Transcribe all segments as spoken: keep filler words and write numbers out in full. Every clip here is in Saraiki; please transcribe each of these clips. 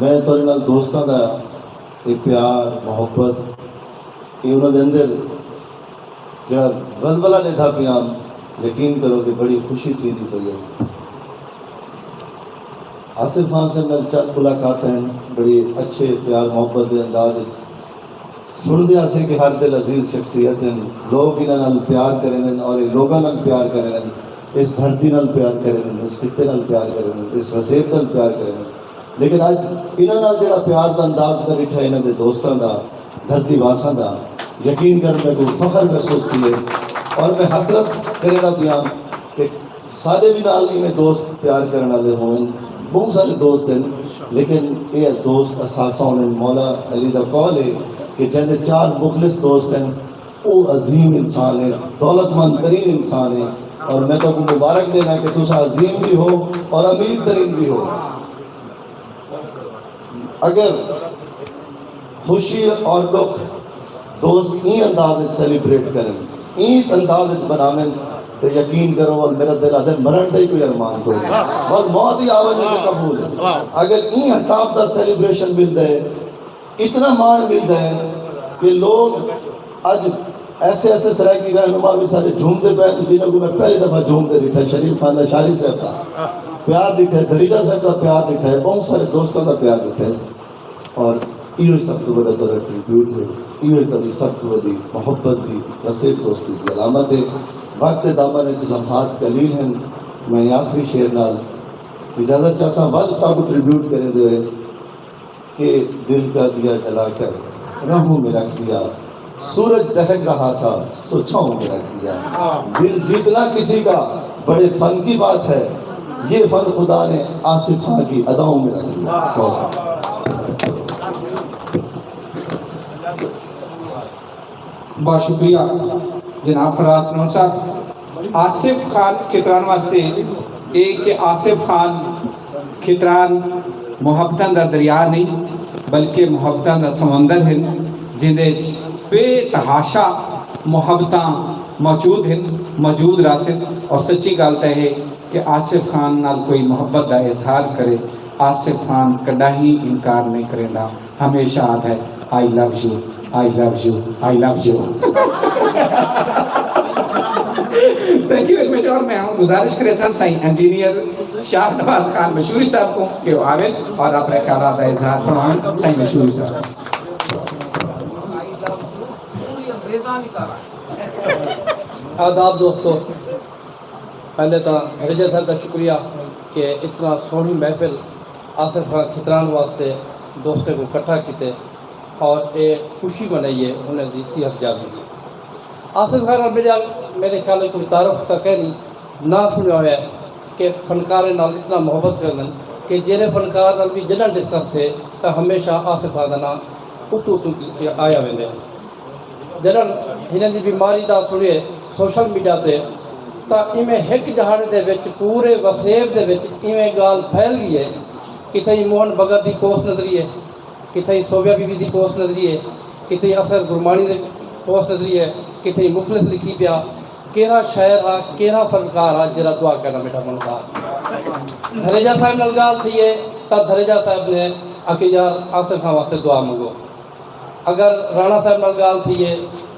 میں تہاݙے نال دوستاں دا اے پیار، محبت، اے انہاں دے اندر جیڑھا ولولہ ݙیہدا پیاں، یقین کرو کہ بڑی خوشی تھیندی پئی ہے۔ آصف خان صاحب نال چند ملاقاتاں ہن، بڑی اچھے پیار محبت دے انداز وچ سݨدے ہاسے کہ ہر دل عزیز شخصیت ہن، لوگ انہاں نال پیار کریندن اور اے لوگاں نال پیار کریندن، اس دھرتی نال پیار کریندن، اس خطے نال پیار کریندن، اس وسیب نال پیار کریندن۔ لیکن اڄ انہاں نال جیڑھا پیار دا انداز میں ݙٹھا انہاں دے دوستاں دا، دھرتی واساں دا، یقین کر میکوں فخر محسوس تھیے اور میں حسرت کریندا پیاں کہ ساݙے وی نال ایویں دوست پیار کرݨ آلے ہوون، ٻہوں سارے دوست ہن، لیکن اے دوست اثاثہ ہوندن۔ مولا علی دا قول ہے کہ جیندے چار مخلص دوست ہن، او عظیم انسان ہے، دولت مند ترین انسان ہے۔ اور میں تہاکوں مبارک ݙینا کہ تساں عظیم وی ہو اور امیر ترین وی ہو۔ اگر خوشی اور ݙکھ دوست ایں انداز وچ سیلیبریٹ کرن، ایں انداز وچ بناون، تے یقین کرو اور میرا دل آہدے مرݨ دا ہی کوئی ارمان کوئی نہیں، بس موت ہی آوے تے قبول ہے۔ اگر ایں حساب دا سیلیبریشن ملدا ہے، اتنا مان ملدا ہے کہ لوگ اڄ ایسے ایسے سرائیکی رہنما وی سارے جھومدے پئے ہن، جنہاں کوں میں پہلی دفعہ جھومدے ݙٹھا۔ شریف خان لاشاری صاحب دا پیار ݙٹھا ہے، دھریجہ صاحب دا پیار ݙٹھا ہے، ٻہوں سارے دوستاں دا پیار ݙٹھا ہے۔ اور ایہو ہی سب توں وݙا تہاݙا ٹریبیوٹ ہے، ایہو ہی تہاݙی سب توں وݙی محبت دی، وسیب دوستی دی علامت ہے۔ وقت دے دامن وچ لمحات قلیل ہن، میں آخری شعر نال اجازت چاہساں، ول تہاکوں ٹریبیوٹ کریندے ہوئے کہ دل کا دیا جلا کر راہوں میں رکھ دیا، سورج دہک رہا تھا سو چھاؤں میں رکھ دیا۔ دل جیتنا کسی کا بڑے فن کی بات ہے، یہ فن خدا نے آصف خاں کی اداؤں میں رکھ دیا۔ بہت شکریہ۔ بہت شکریہ جناب فراز نون صاحب۔ آصف خان کھتران واسطے اے کہ آصف خان کھتران محبتاں دا دریا نہیں، بلکہ محبتاں دا سمندر ہن، جیندے اچ بے تحاشا محبتاں موجود ہن، موجود رہسن۔ اور سچی ڳالھ تاں اے ہے کہ آصف خان نال کوئی محبت دا اظہار کرے، آصف خان کݙاہیں انکار نہیں کریندا۔ ہمیشہ آہدا ہے، "I love you, I love you, I love you." Thank you very much. اور میں ہوں گزارش کرے سن سائیں انجینئر شاہ نواز خان مشہوری صاحب کو کہ وہ آون اور اپنے خیالات کا اظہار فرمائیں۔ سائیں مشہوری صاحب۔ آداب دوستو، پہلے تاں دھریجہ صاحب دا شکریہ کہ اتنا سوہݨی محفل آصف خان کھتران واسطے دوستیں کوں کٹھا کیتے اور اے خوشی منائی ہے انہاں دی صحت جاوی دی۔ آصف خان عربی دا میرے خیال وچ کوئی تعارف تاں کائنی، نہ سݨیا ہویا ہے کہ فنکاریں نال اتنا محبت کریندن کہ جیڑھے فنکار نال وی جݙݨ ڈسکس تھے تاں ہمیشہ آصف خان دا ناں اتوں اتوں آیا ویندے۔ جݙݨ ہنہاں دی بیماری دا سݨیے سوشل میڈیا تے، تاں ایویں ہک ݙہاڑے دے وچ پورے وسیب دے وچ ایویں ڳالھ پھیل ڳئی ہے۔ کتھائیں موہن بھگت دی پوسٹ نظری ہے، کتھائیں صوبیہ بی بی دی پوسٹ نظری ہے، کتھائیں اصغر گرمانی دی پوسٹ نظری ہے، کتھائیں مخلص لکھی پیا۔ کیڑھا شاعر ہا، کیڑھا فنکار ہا جیڑھا دعا کرݨا میڈا بݨدا؟ دھریجہ صاحب نال ڳالھ تھی ہے تاں دھریجہ صاحب نے آکھیا، "یار، آصف خان واسطے دعا منگو۔" اگر رانا صاحب نال ڳالھ تھی ہے،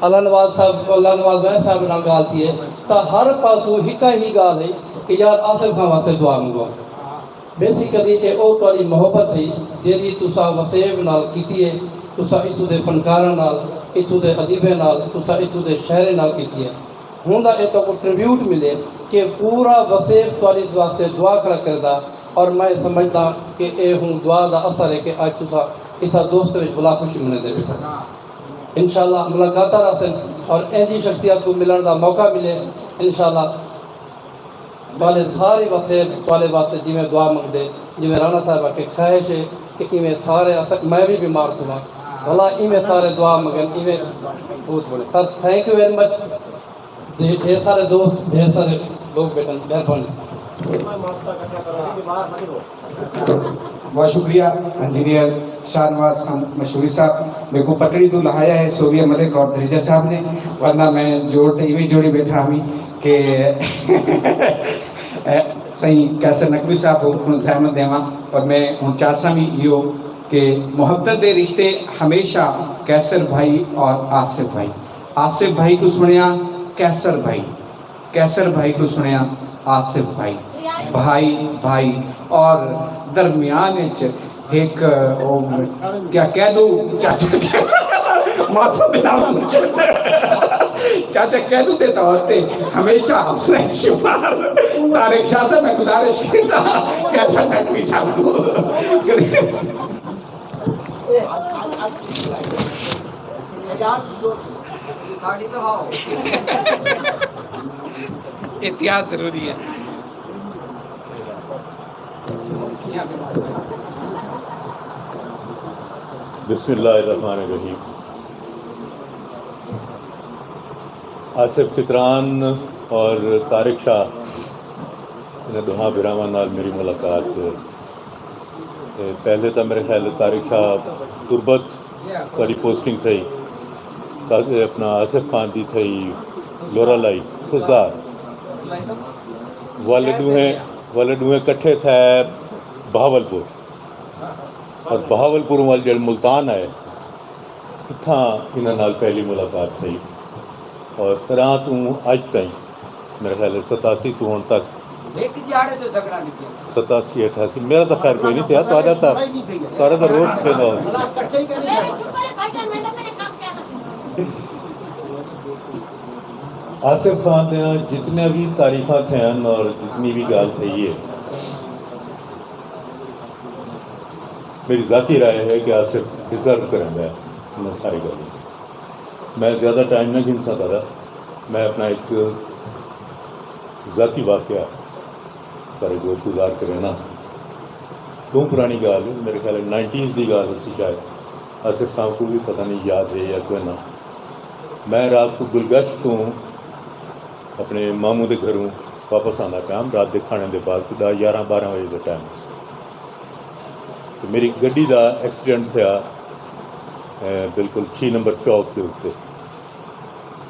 اللہ نواز صاحب، اللہ نواز بھائی صاحب نال ڳالھ تھی ہے، تاں ہر پاسوں ہکا ہی ڳالھ ہے کہ یار آصف خان واسطے دعا منگو۔ بیسیکلی اے او تہاݙی محبت ہئی جیڑھی تساں وسیب نال کیتی ہے، تساں اتھوں دے فنکاراں نال، اتھوں دے ادیبیں نال، تساں اتھوں دے شاعریں نال کیتی ہے۔ ہوندا اے تہاکوں ٹریبیوٹ ملے کہ پورا وسیب تہاݙے واسطے دعا کھڑا کردا، اور میں سمجھداں کہ اے ہوں دعا دا اثر ہے کہ اڄ تساں اتھاں دوستیں وچ بلا خوشی منیندے پئے سن۔ انشاءاللہ ملاقاتاں رہسن اور اینجھی شخصیت کوں ملݨ دا موقع ملے۔ انشاءاللہ تہاݙے سارے وسیب تہاݙے واسطے جیویں دعا منگدے، جیویں رانا صاحب آکھے خواہش ہے کہ ایویں سارے آکھن میں وی بیمار تھیواں، بھلا ایویں سارے دعا منگن، ایویں بہت بڑے۔ سر، تھینک یو ویری مچ۔ ڈھیر، ڈھیر سارے دوست، ڈھیر سارے لوگ بیٹھن، مہربانی۔ بہت شکریہ انجینئر شاہ نواز خان مشہوری صاحب، میکوں پٹڑی توں لہایا ہے سوریہ ملک اور دھریجہ صاحب نے، ورنہ میں جوڑ تے ایویں جوڑی بیٹھا ہمی کہ سائیں قیصر نقوی صاحب کوں زحمت ݙیواں، پر میں ہݨ چاہساں وی ایہو کہ محبت دے رشتے ہمیشہ قیصر بھائی اور آصف بھائی، آصف بھائی کوں سݨیا قیصر بھائی، قیصر بھائی کوں سݨیا آصف بھائی، بھائی بھائی، اور درمیان اچ ہک او کیا کہہ دوں چاچا، معذرت دے نال پوچھو۔ چاچا کہہ دوں دے طور تے ہمیشہ افسر شمار طارق شاہ صاحب، میں گزارش کیتا قیصر نقوی صاحب کوں۔ احتیاط ضروری ہے۔ بسم اللہ الرحمن الرحیم۔ آصف کھتران اور طارق شاہ، انہاں ݙوہاں بھراواں نال میری ملاقات، تے پہلے تاں میرے خیال طارق شاہ تربت تہاݙی پوسٹنگ تھئی، تا- اپنا آصف خان دی تھئی لورالائی خضدار۔ والے ݙوہیں، والے ݙوہیں کٹھے تھئے بہاولپور، اور بہاولپور ول جیڑھے ملتان آئے، اتھاں انہاں نال پہلی ملاقات تھئی، اور تݙاں توں اڄ تائیں میرے خیال ہے ستاسی توں ہݨ تک ہک ݙیہاڑے جو جھڳڑا نکلیا۔ ستاسی اٹھاسی، میرا تاں خیر کوئی نہیں تھیا، تہاݙا تاں، تہاݙا تاں روز تھیندا ہوسی۔ آصف خان دیاں جتنیاں وی تعریفاں تھین اور جتنی وی ڳالھ تھئی ہے، میری ذاتی رائے ہے کہ آصف ڈیزرو کریندا ہے انہاں ساری ڳالھیں۔ میں زیادہ ٹائم نہ گھنساں، دادا، میں اپنا ہک ذاتی واقعہ تہاݙے کول گزار کرینا۔ ٻہوں پراݨی ڳالھ ہے، میرے خیال ہے نائنٹیز دی ڳالھ ہوسی شاید، آصف خان کوں وی پتہ نہیں یاد ہے یا کوئی نہ۔ میں رات کوں گلگشت توں اپݨے ماموں دے گھروں واپس آندا پیام، رات دے کھانے دے بعد کوئی ݙاہ یارہاں ٻارہاں وڄے دا ٹائم ہوسی۔ تے میری گݙی دا ایکسیڈنٹ تھیا، اے، بالکل چھی نمبر چوک دے اتے۔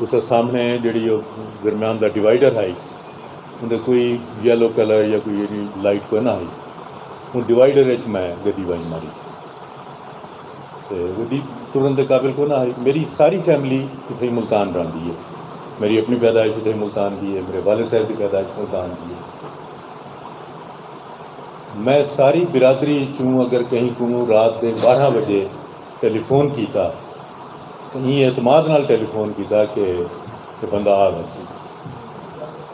اتھے سامݨے جیڑھی او درمیان دا ڈیوائیڈر ہئی، اوندے کوئی یلو کلر یا کوئی ایݙی لائٹ کوئی نہ ہئی۔ اوں ڈیوائیڈر اچ میں گݙی ونڄ ماری۔ تے گݙی ٹرݨ دے قابل کوئی نہ ہئی۔ میری ساری فیملی اتھے ملتان رہندی ہے۔ میری اپݨی پیدائش اتھے ملتان دی ہے، میرے والد صاحب دی پیدائش ملتان دی ہے۔ میں ساری برادری اچوں اگر کہیں کوں رات دے ٻارہاں وڄے ٹیلی فون کیتا، تاں ایں اعتماد نال ٹیلی فون کیتا کہ کہ بندہ آ ویسی۔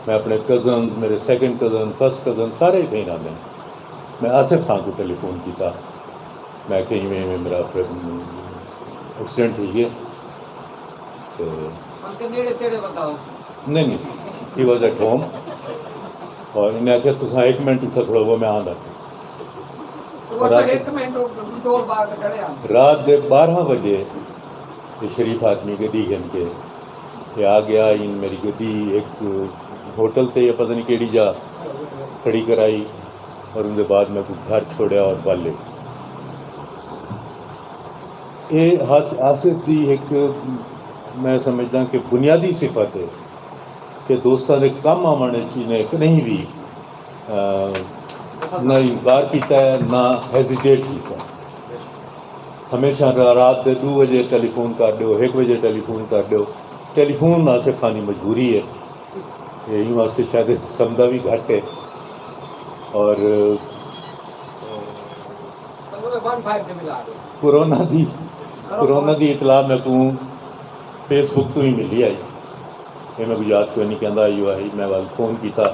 میں اپݨے کزن، میرے سیکنڈ کزن، فرسٹ کزن، سارے اتھے ہی رہندے ہن۔ میں آصف خان کوں ٹیلی فون کیتا، میں آکھیا ایویں ایویں میرا ایکسیڈنٹ تھی ڳئے۔ تے بلکہ نیڑے تیڑے بندہ ہوسی۔ نہیں نہیں، ہی واز ایٹ ہوم۔ اور انہیں آکھیا تساں ہک منٹ اتھے کھڑوو، میں آندا پیا۔ رات دے ٻارہاں وڄے اے شریف آدمی گݙی گھن کے اے آ ڳیا۔ ایں میری گݙی ہک ہوٹل تے یا پتہ نہیں کیڑھی جا کھڑی کرائی، اور اوندے بعد میکوں گھر چھوڑیا اور ول اے۔ اے آصف دی ہک، میں سمجھداں کہ بنیادی صفت ہے کہ دوستاں دے کم آوݨ اچ انہیں کݙہیں وی نہ انکار کیتا ہے، نہ ہیزیٹیٹ کیتا ہے۔ ہمیشہ رات دے ݙو وڄے ٹیلی فون کر ݙیو، ہک وڄے ٹیلی فون کر ݙیو۔ ٹیلی فون آصف خان دی مجبوری ہے، ایں واسطے شاید سمدا وی گھٹ ہے۔ اور کورونا دی کورونا دی اطلاع میکوں فیس بک توں ہی ملی آئی۔ اے میکوں یاد کوئی نہیں کیندا ایہو آئی۔ میں ول فون کیتا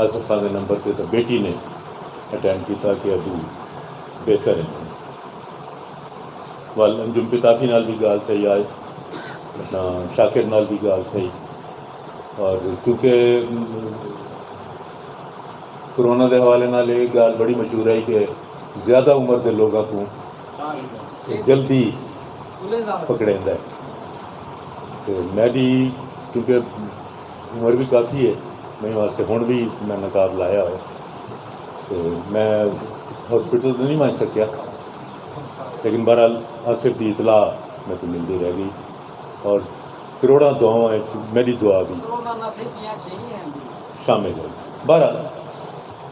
آصف خان دے نمبر تے، تاں بیٹی نے اٹینڈ کیتا کہ ابو بہتر ہے۔ ول انجم پتافی نال وی ڳالھ تھئی آئے، اپنا شاکر نال وی ڳالھ تھئی۔ اور کیونکہ کورونا دے حوالے نال اے ڳالھ بڑی مشہور ہے کہ زیادہ عمر دے لوگاں کوں جلدی پکڑیندا ہے۔ تے میݙی کیونکہ عمر وی کافی ہے، میں واسطے ہݨ وی میں نقاب لایا ہوئے۔ تے میں ہاسپٹل تو نہیں ونڄ سکیا، لیکن بہرحال آصف دی اطلاع میکوں ملدی رہ ڳئی اور کروڑاں دعاواں وچ میݙی دعا وی شامل ہے۔ بہرحال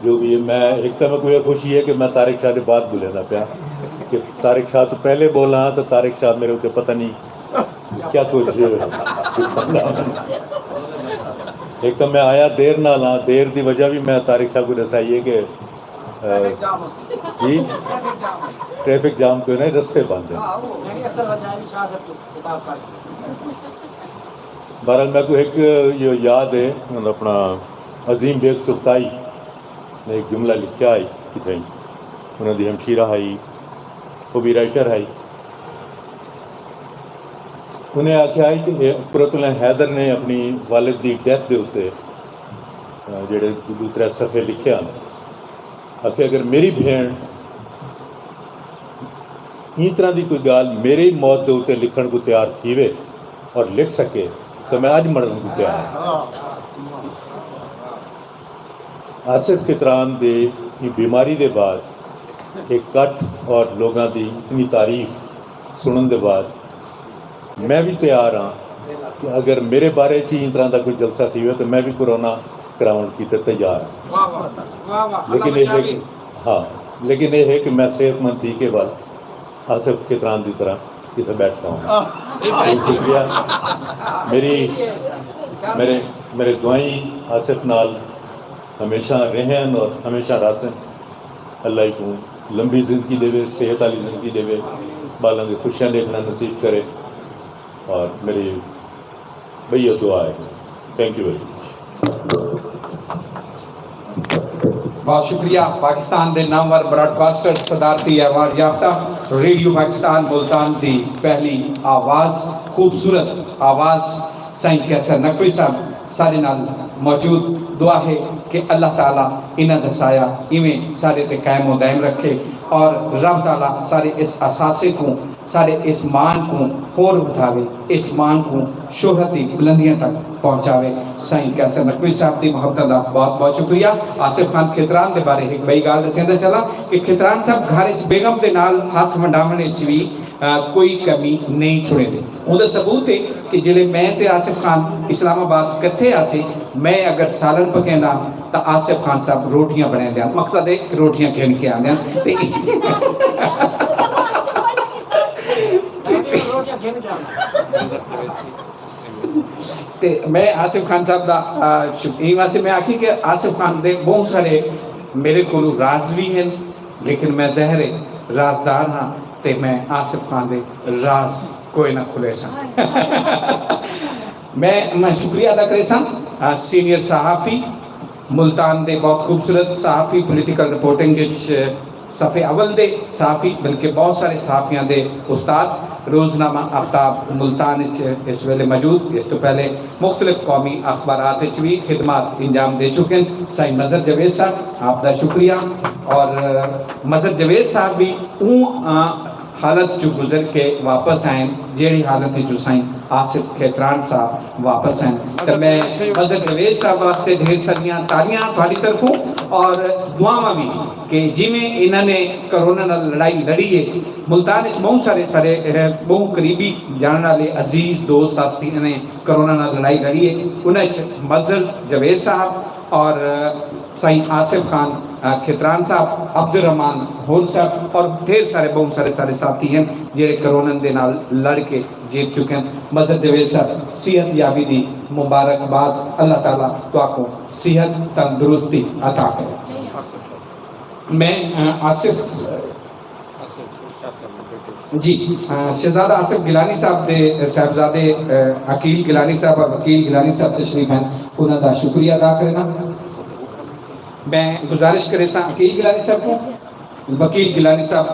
جو بھی ہے، میں ایک تو میں کوئی خوشی ہے کہ میں طارق شاہ دے بعد بولیندا پیا، کہ طارق شاہ تو پہلے بولا تو طارق شاہ میرے اتنے پتہ نہیں کیا کچھ۔ ایک تو میں آیا دیر نال ہاں، دیر دی وجہ بھی میں طارق شاہ کو دسائی ہے کہ، اہ، جی، ٹریفک جام کوئی نہیں، رستے بند ہیں۔ بہرحال میکوں ہک یاد ہے، اپنا عظیم بیگ چغتائی نے ایک جملہ لکھیا ہے کتھائیں، انہاں دی ہمشیرہ ہئی، وہ بھی رائٹر ہئی۔ انہیں آکھیا ہے کہ قرۃ العین حیدر نے اپنی والد دی ڈیتھ دے اتے جڑے دو ترے صفحے لکھے ہن، آکھیا اگر میری بھیݨ ایں طرح دی کوئی ڳالھ میری موت دے اتے لکھݨ کوں تیار تھیوے اور لکھ سکے تو میں اڄ مرݨ کوں تیار ہاں۔ آصف کتران دے ایں بیماری دے بعد ایک کٹھ اور لوگاں دی اتنی تعریف سنݨ دے بعد میں بھی تیار ہاں کہ اگر میرے بارے چ ایں طرح دا کوئی جلسہ تھیوے تو میں بھی کرونا کراوݨ کیتے تیار ہاں۔ لیکن یہ ہے کہ، ہاں، لیکن یہ ہے کہ میں صحت مند تھی کے بعد آصف کتران دی طرح اتھے بیٹھا ہوں۔ بہت شکریہ۔ میری، میرے، میرے دعائیں آصف نال ہمیشہ رہن اور ہمیشہ رہسن۔ اللہ ہی کوں لمبی زندگی ݙیوے، صحت والی زندگی ݙیوے، ٻالاں دے خوشیاں ݙیکھݨا نصیب کرے۔ اور میری بھئی دعا ہے۔ تھینک یو ویری مچ۔ بہت شکریہ۔ پاکستان دے نامور براڈ کاسٹر، صدارتی ایوارڈ یافتہ، ریڈیو پاکستان ملتان دی پہلی آواز، خوبصورت آواز، سائیں قیصر نقوی صاحب سارے نال موجود۔ دعا ہے کہ اللہ تعالیٰ انہاں دا سایہ ایویں سارے تے قائم و دائم رکھے، اور رب تعالیٰ سارے اس اثاثے کوں، سارے اس مان کوں ہور ودھاوے، اس مان کوں شہرت دی بلندیاں تک پہنچاوے۔ سائیں قیصر نقوی صاحب دی محبتاں دا بہت بہت شکریہ۔ آصف خان کھتران دے بارے ہک ٻئی ڳالھ ݙسیندا چلاں کہ کھتران صاحب گھر اچ بیگم دے نال ہتھ ونڈاوݨ اچ وی، آ، کوئی کمی نہیں چھوڑیندے۔ اوندا ثبوت ہے کہ جیلے میں تے آصف خان اسلام آباد کٹھے آسے، میں اگر سالن پکیندا تاں آصف خان صاحب روٹیاں بݨیندے ہن، مقصد ہے کہ روٹیاں گھن کے آندے ہن۔ تے تے میں آصف خان صاحب دا، آ، شک-، ایں واسطے میں آکھی کہ آصف خان دے بہت سارے میرے کولوں راز وی ہن، لیکن میں ظاہر ہے رازدار ہاں، تے میں آصف خان دے راز کوئی نہ کھلیساں۔ میں، میں شکریہ ادا کریساں، آ، سینئر صحافی ملتان دے بہت خوبصورت صحافی، پولیٹیکل رپورٹنگ وچ صف اول دے صحافی، بلکہ بہت سارے صحافیاں دے استاد، روزنامہ آفتاب ملتان وچ اس ویلے موجود، اس تو پہلے مختلف قومی اخبارات وچ وی خدمات انجام دے چکے ہیں۔ سائیں مظہر جاوید صاحب، آپ دا شکریہ۔ اور مظہر جاوید صاحب وی اوں، آ، حالت چوں گزر کے واپس آئن، جیڑھی حالت وچوں سائیں آصف کھیتران صاحب واپس آئن۔ تے میں مظہر جاوید صاحب واسطے ڈھیر ساریاں تالیاں تہاڈی طرفوں، اور دعاواں وی کہ جویں انہاں نے کرونا نال لڑائی لڑی ہے، ملتان وچ بہوں سارے سارے، اے، بہوں قریبی جانن والے عزیز دوست ساتھی نے کرونا نال لڑائی لڑی ہے، انہاں وچ مظہر جاوید صاحب اور سائیں آصف خان، آ، کھتران صاحب، عبدالرحمان ہور صاحب اور ڈھیر سارے، بہوں سارے سارے ساتھی ہیں جڑے کرونا دے نال لڑ کے جیت چکے ہیں۔ مظہر جاوید صاحب، صحت یابی دی مبارکباد، اللہ تعالیٰ تہاکوں صحت تندرستی عطا کرے۔ میں، آ، آصف جی، آ، شہزادہ آصف گیلانی صاحب دے، آ، صاحبزادے، آ، عقیل گیلانی صاحب اور وکیل گیلانی صاحب تشریف ہیں، انہاں دا شکریہ ادا کرنا۔ میں گزارش کریساں عقیل گیلانی صاحب کو، وکیل گیلانی صاحب